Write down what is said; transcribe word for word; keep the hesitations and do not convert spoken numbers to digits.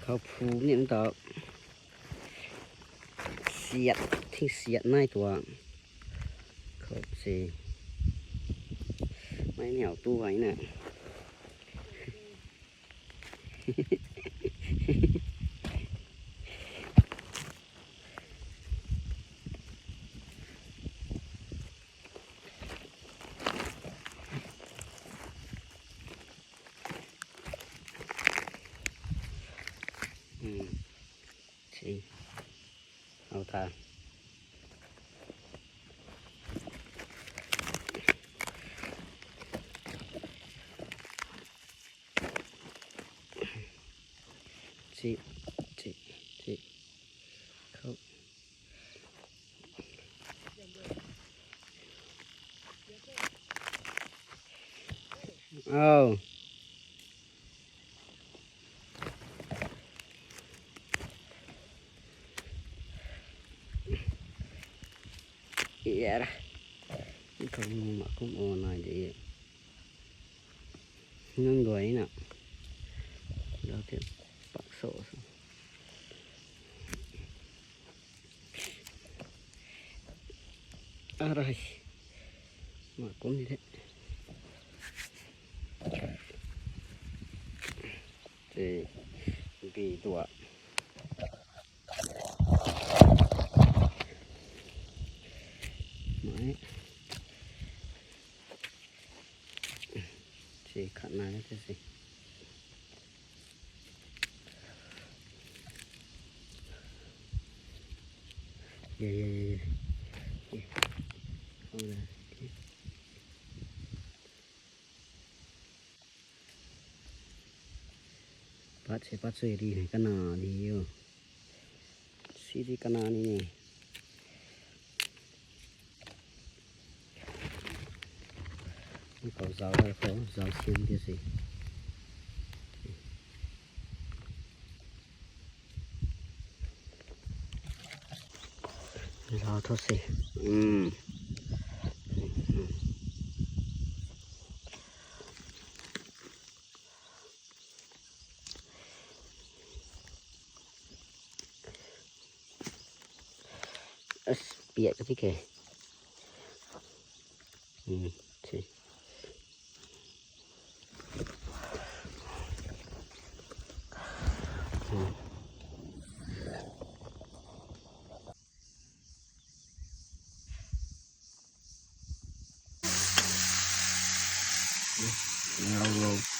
Khou phu ni ta siat, thing siat nai tuang. Khou se mai niau tu ai na. Hmm. Chi. Au ta. Chi, chi, chi. Khou. Au. Yara. Khou nu ma kum o nai de. Nang duai na. Dau te pak so so. Arai. Ma kum ni de. Te bi dua. Mai. Chi khat na te si. Ye, ye, ye, ye. Ye. Khou na. Pat se pat sui ri hei kana ni o. Si di kana ni ni. Khou zau ra khou zau siam di si. Zau tho si. Hmm. As, piak ka ti ke. Hmm, si. Hmm. Now we'll